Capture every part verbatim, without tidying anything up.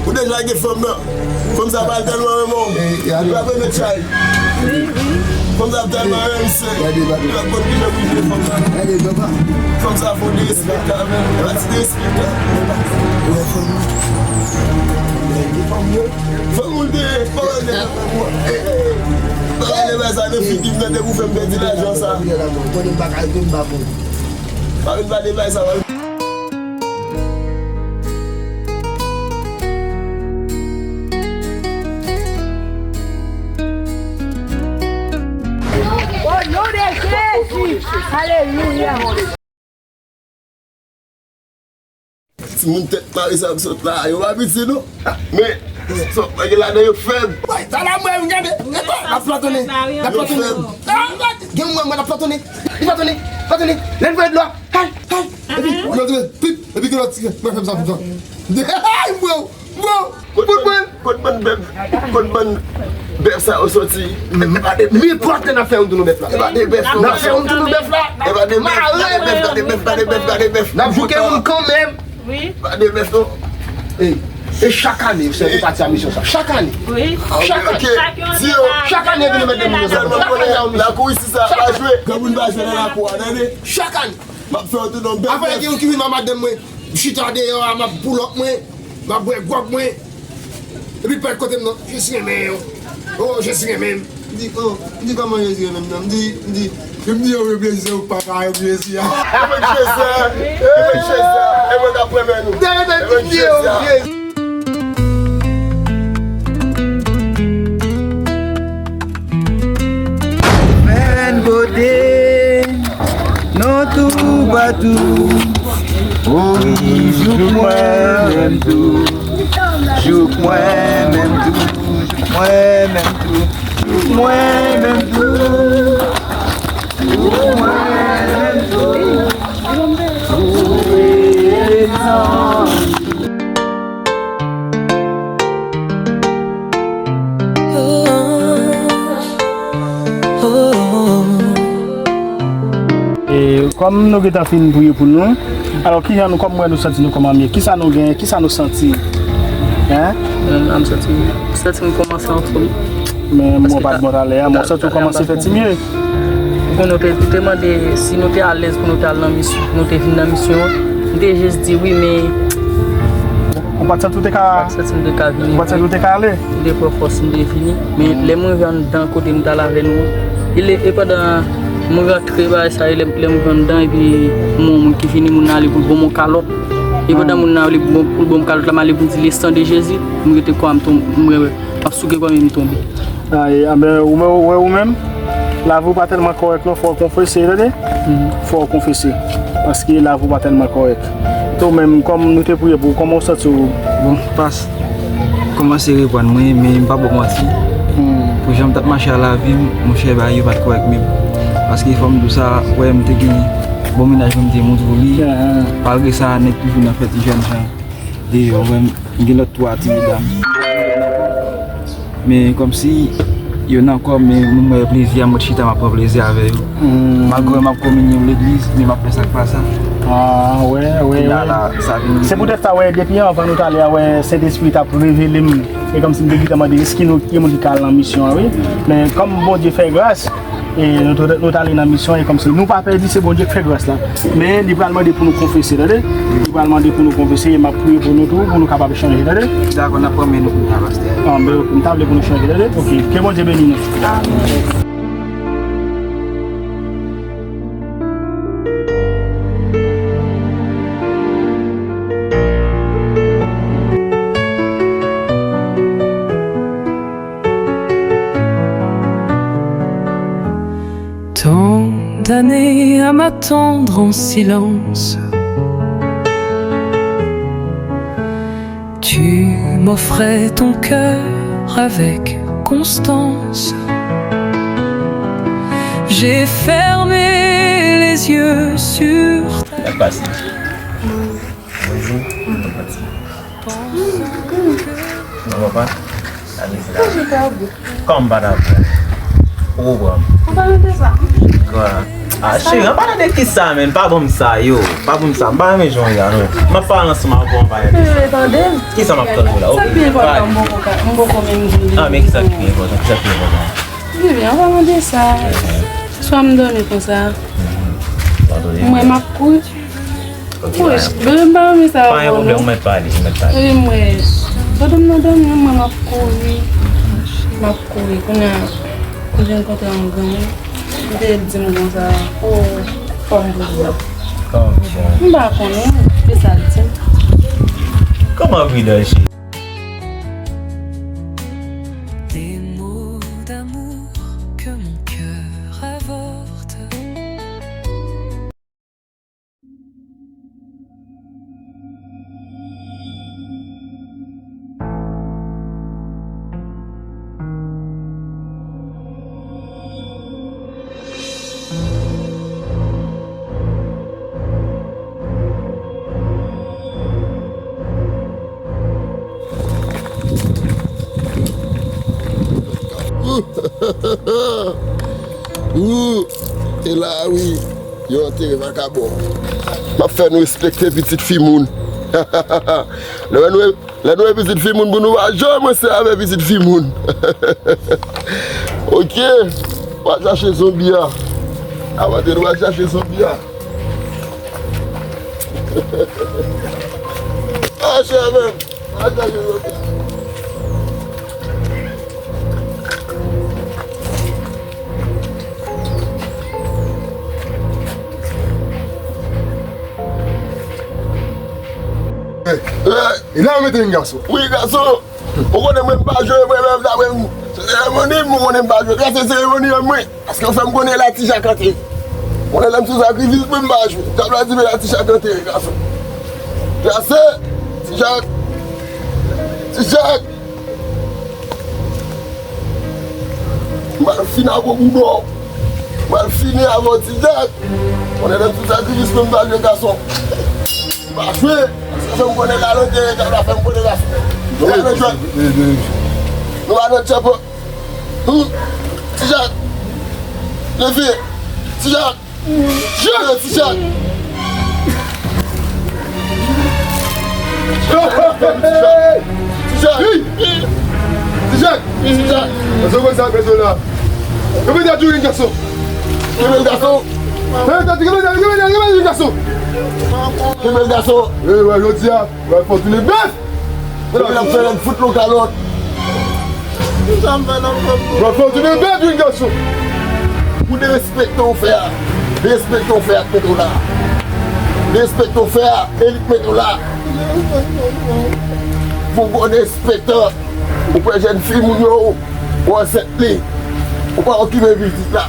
Ou deja gen fanm nan. Fanm sa pral tèlman renmen w. Li pral remèt chay. Fanm sa tèlman renmen se. Li pral konn kijan pou jwe fanm nan. Fanm sa fò derespektan, men. Pati derespektan. Fanm ou te ye. Pale de bagay sa nan figi m nan, te pou fè m pèdi lajan sa. Pa vin pale bagay sa. O non de Jezi! Alelouya! Timoun tèt mare sa k sot la, yo pa piti non. Men, sa pa gen ladan yo fèb. Woy, sa la mwen, gade. Epa, l ap platonnen. L ap platonnen. Gen mwen, mwen, l ap platonnen. Li platonnen, platonnen. Lè l voye dlo a. Hay, hay. Epi, lòt, pip, epi gen lòt ti, mwen fè m sa pou kò. Hay, bro, bro. Kot bann, kot bann bèf, kot bann bèf sa yo soti? Nenpòt lè n ap fè youn tou nou bèf la. E pa de bèf non. N ap fè youn tou nou bèf la. E pa de bèf, gade bèf, gade bèf, gade bèf, gade bèf. N ap jouke moun kanmenm. Wi. Pa de bèf non. E, e chak ane, se ou pati a misyon sa. Chak ane. Wi. Chak ane. Chak ane vin met de moun nan. Chak ane a misyon. Lakou isi sa pa jwe. Granmoun pa jwe nan lakou a, tande. Chak ane. M ap fè w tou non bèf. Apre gen youn ki vin nan madanm mwen. M chita deyò a, m ap boulòk mwen, m ap bwè gwòg mwen. Epi l pa kote m non. Jezi renmen w. Oh, Jezi renmen m. M di, oh, m di kòman Jezi renmen m nan? M di, m di, m di yo, yo Jezi, yo papa, yo Jezi a. E mwen Jezi a, e mwen Jezi a, e mwen k ap renmen nou. E mwen Jezi a. Fè n kote. Non toupatou. O wi, jouk mwen menm tou. Jouk mwen menm tou. Jouk mwen menm tou. Jouk mwen menm tou. Jouk mwen menm tou. Ou prezan. E, kòm nou gentan fin priye pou nou, alò kijan nou, kòm mwen nou santi nou kòman mye? Kisa nou genyen? Kisa nou santi? Hein? Mwen, m santi, santi m kòmanse anfòm. Men mwen pa t bon talè a, mwen santi w kòmanse fè ti mye. Ou konnen, ou te, ou te mande si nou te alèz pou nou te al nan misyon, pou nou te vin nan misyon an. M te jis di wi, men ou pa t santi w te ka, ou pa t santi m te ka vini, ou pa t santi w te ka ale? M te pran fòs, m te vini. Men lè m rive anndan kote m t al avè nou an, e lè, e pandan m rantre bagay sa, e lè, lè m rive anndan, epi m wè yon moun ki vini, moun nan ale pou l ban m yon kalòt. E pandan moun nan ale pou l ban m kalòt la, m ale pou m di, le sang de Jésus, m rete kò a, m tonbe, m, m ap souke kò m, m tonbe. A, e, a, men, ou, men, ou wè ou menm, lavi w pa tèlman kòrèk non, fò w konfese, tande? Fò w konfese. Paske lavi w pa tèlman kòrèk. Ou menm, kòm nou te priye pou ou, kòman w santi w? Bon, pas, kòmanse reprann mwen, men m pa ba w manti. Pou jan m t ap mache a lavi m, monchè, bagay yo pa t kòrèk menm. Paske fò m di w sa, wè, m te gen bon mennaj mwen, m te montre w li. Malgre sa, nèg toujou nan fè ti jèn jan. Deyò, wè, m gen lòt twa ti medam. Men kòmsi yo nan kò m, men m wè plezi a, m ret chita, m ap pran plezi avè yo. Malgre m ap kominye legliz, men m ap fè sa k pa sa. A, wè, wè, wè. Kounye a la, sa vin rive. Se poutèt sa, wè, depi anvan nou t ale a, wè, Sentespri t ap revele m. E kòmsi m te gentan mande, èske nou gen moun ki ka al nan misyon an, wi. Men kòm Bondye fè gras, e nou t, nou t ale nan misyon, e kòmsi nou pa pèdi, se Bondye k fè gras la. Men li pral mande pou nou konfese, tande? Li pral mande pou nou konfese, e m ap priye pou nou tou, pou nou kapab chanje, tande? Dakò, n ap pran men nou kounye a, pastè. A, men m ta vle pou nou chanje, tande? Oke, ke Bondye beni nou. Amèn. Tant d'années à m'attendre en silence. Tu m'offrais ton cœur avec constance. J'ai fermé les yeux sur ta... Bonjou. Kòman pa? Kòman pa ta bon? Ou konprann? An palan de sa. Kwa? Ah, cheri, an palan de kisa, menn? Pa ban m sa, yo. Pa ban m sa. M pa renmen jan w ye a, non. M ap pale ansanm avè w, an palan de sa. Tande. Kisa m ap tande w la? Sa ki pi enpòtan, m poko ka, m poko menm di. Ah, men kisa ki pi enpòtan? Kisa ki pi enpòtan? Bebe, an palan de sa. Swa m dòmi konsa. Mwen, m ap kouri. Ok, wi, bebe, m pa renmen sa. Pa gen pwoblèm, ou mèt pale, ou mèt pale. Wi, mwen, pandan m nan dòmi, mwen, m ap kouri. M ap kouri. Kounye a, m te rankontre yon granmoun. Li te di m konsa, o, fò m pridan. Kòman pridan? M pa konnen, se sa l di m. Kòman pridan, cheri? Des mots d'amour que mon cœur avorte. Ou, e la wi, yo antere vakabon. M ap fè nou respekte pitit fi moun. Lè nou, lè nou wè pitit fi moun, pou nou pa janm sèvi avè pitit fi moun. Ok, w a chache zonbi a. Avanse, nou va chache zonbi a. Ah, chè, men. E la yo mete yon gason. Wi, gason. Ou konnen mwen m pa jwe, mwen menm ta mwen. Seremoni, mwen konnen m pa jwe. Trase seremoni an mwen. Paske w fè m konnen la Ti Jak antre. Konnen lè m sou sakrifis mwen m pa jwe. Dyab la di men la Ti Jak antre, gason. Trase, Ti Jak. Ti Jak. M pral fini avè w, Boudon. M pral fini avè w, Ti Jak. Konnen lè m sou sakrifis mwen m pa jwe, gason. M pa jwe. Sa fè m konnen la lòt dyab la fè m konnen la. Nou pa nan jwèt. Nou pa nan tchèpò. Hmm. Ti Jak. Leve. Ti Jak. Leve, Ti Jak. Ti Jak. Ti Jak. Ti Jak. Ti Jak. Kenbe tèt ou, gason. Kenbe l, gason. Kenbe tèt ou, kenbe tèt ou, kenbe tèt ou, kenbe tèt ou, gason. Kenbe l, gason. E, wè, jodi a, wè, fò tounen bèf. Epi l ap fè lòt fout nou kalòt. Sa m fè nan fòm pou. Bravo, ti bebe, vin gason. Pou derespekte w fè a. Derespekte w fè a k mete w la. Derespekte w fè a, e li k mete w la. Pou bon derespektan. Ou pran jèn fi moun yo, ou ansent li. Ou pa okipe pitit la.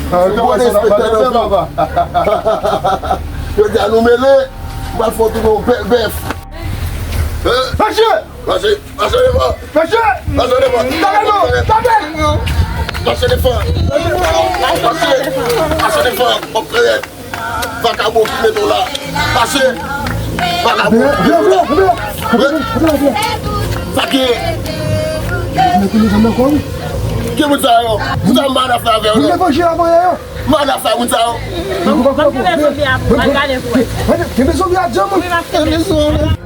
Pou bon derespektan nan vi. Jodi a nou mele, m pral fè w tounen yon bèl bèf. Mache! Mache, mache devan. Mache! Mache devan. Tape non, tape! Mache devan. Mache, mache devan. Kòk kreyèt. Vakabon ki mete w la. Mache. Vakabon ki mete w la. Sa ki. Ki moun sa yo? Moun sa yo m pa nan fè avè yo non. Manda sa moun sa yo. Ban m gade zonbi a pou mwen, gade pou wè. Kenbe zonbi a djanm. Wi, m ap kenbe.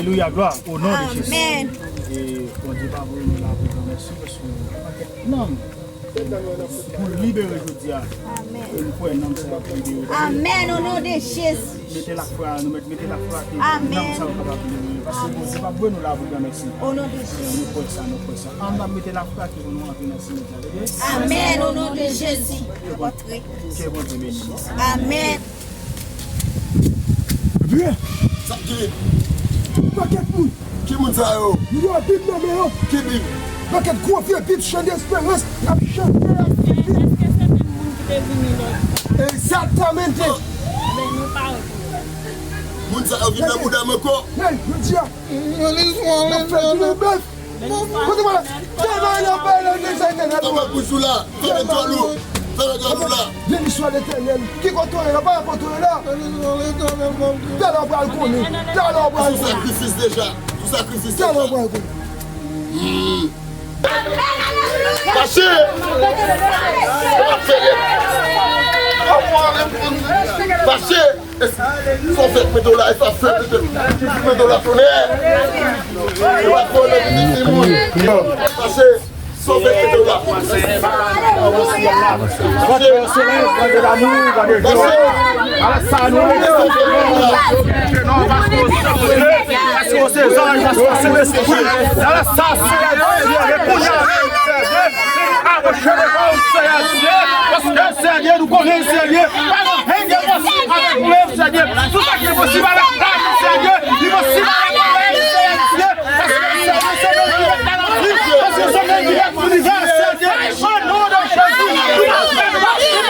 Alelouya, glwa o non de Jezi. Amèn. E Bondye pa voye nou la pou nou mèsi paske nou pa kèt nanm. Pou libere jodi a. Amèn. E nou kwè nanm sa yo ap libere. Amèn, o non de Jezi. Mete lafwa, nou mèt mete lafwa ke nanm sa yo kapab libere. Paske Bondye pa vwe nou la pou granmèsi. O non de Jezi. Nou kwè sa, nou kwè sa. Ann ap mete lafwa ke pou nou antre nan simitè. Amèn, o non de Jezi. Antre. Ke Bondye beni nou. Amèn. Vye! Sa k gen? Pakèt moun! Ki moun sa yo? Yo, Bib nan men yo! Ki Bib? Pakèt gwo vye Bib, Chan de Esperans, y ap chante, y ap fè Bib. Èske se menm moun ki te vini lòt? Egzaktamente! Ebyen, nou pa rekonèt. Moun sa yo vin nan bouda m ankò. Hey, jodi a, n ap fè djounen bèf! Kote mwen la? Fèmen nan pale de Letènèl. Fèmen bouch ou la. Fèmen djòl ou. Fèmen djòl ou la. Beni swa Letènèl. Ki kote w ye la? Pa kote w ye la. Talè w pral konnen. Talè w pral konnen. Sou sakrifis deja. Sou sakrifis deja. Talè w pral konnen. Fache! Fache! Sa w fè k mete w la, e sa fè mete w la, ki fè mete w la tonnè. E w ap konnen ki timoun. Pase, sa w fè mete w la. Pase. Pase. Ala sa nou. Paske w se zanj, paske w se lespri. Ala sa, Seyè Dye, e kounye a menm, Seyè Dye, awoche devan w, Seyè Dye, paske, Seyè Dye, nou konnen, Seyè Dye, pa gen anyen ki enposib avèk ou menm, Seyè Dye. Tout sa ki enposib avèk pa nou, Seyè Dye, li posib avèk ou menm, Seyè Dye, paske, Seyè Dye, se ou menm ki mèt nan lavi, paske se ou menm ki mèt nan linivè, Seyè Dye, o non de Jezi, nou pa fè nou pa fè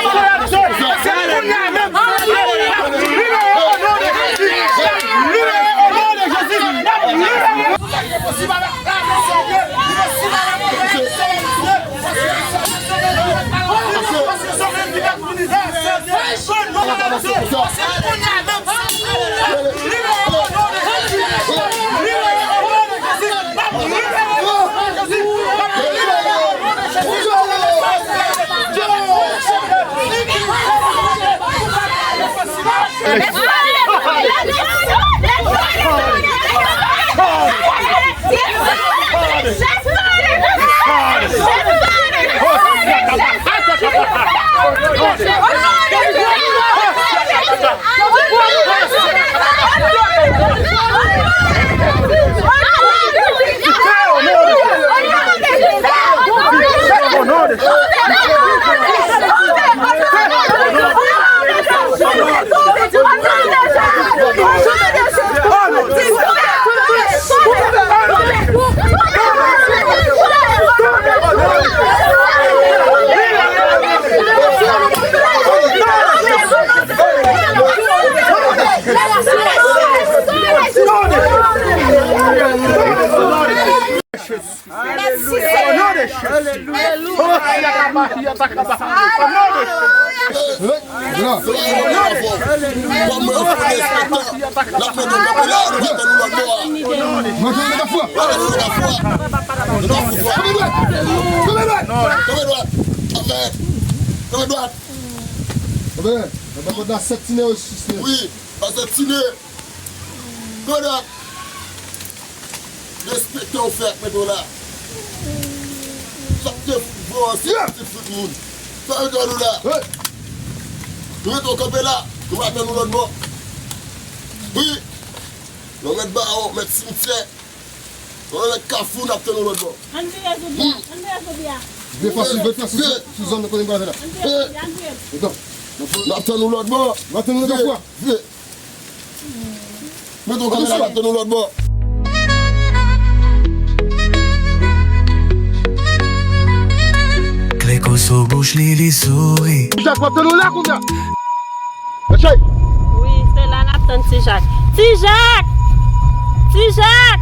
nou pa fè nou. Alelouya. O non de Jezi. O non de Jezi. Kòm mwen fè yon respektan, n ap mete w kanpe la, nou va tann ou lòt bò a. Kanpe dwat. Kanpe dwat. Kanpe dwat. Kanpe dwat. Wi, pa sèt tine. Kanpe dwat. Respekte w fè ak mete w la. Sa k te vo ansi ti fout moun. Sa yo di nou la. Nou mete w kanpe la. Nou va tann nou lòt bò. Wi. Lè w mèt bawo, mèt simityè. Lè w mèt kafou, n ap tann nou lòt bò. Ann vire sou byen. Ann vire sou byen. Vire fasil, vire fasil sou, sou zòn nan kote m pral fè la. Ann vire sou byen, ann vire. N ap tann nou lòt bò. N ap tann nou lòt bò. Vire. Mete yon kamera la, tann nou lòt bò. Kleko sou bouch li, li souri. Jak, w ap tann nou la kounye a. Mesye! Wi, se la n ap tann Ti Jak. Ti Jak! Ti Jak!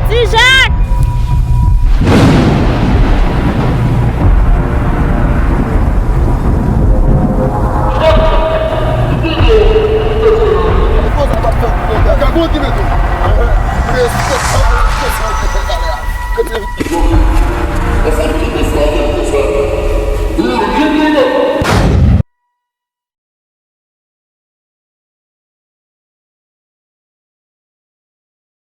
Ti Jak!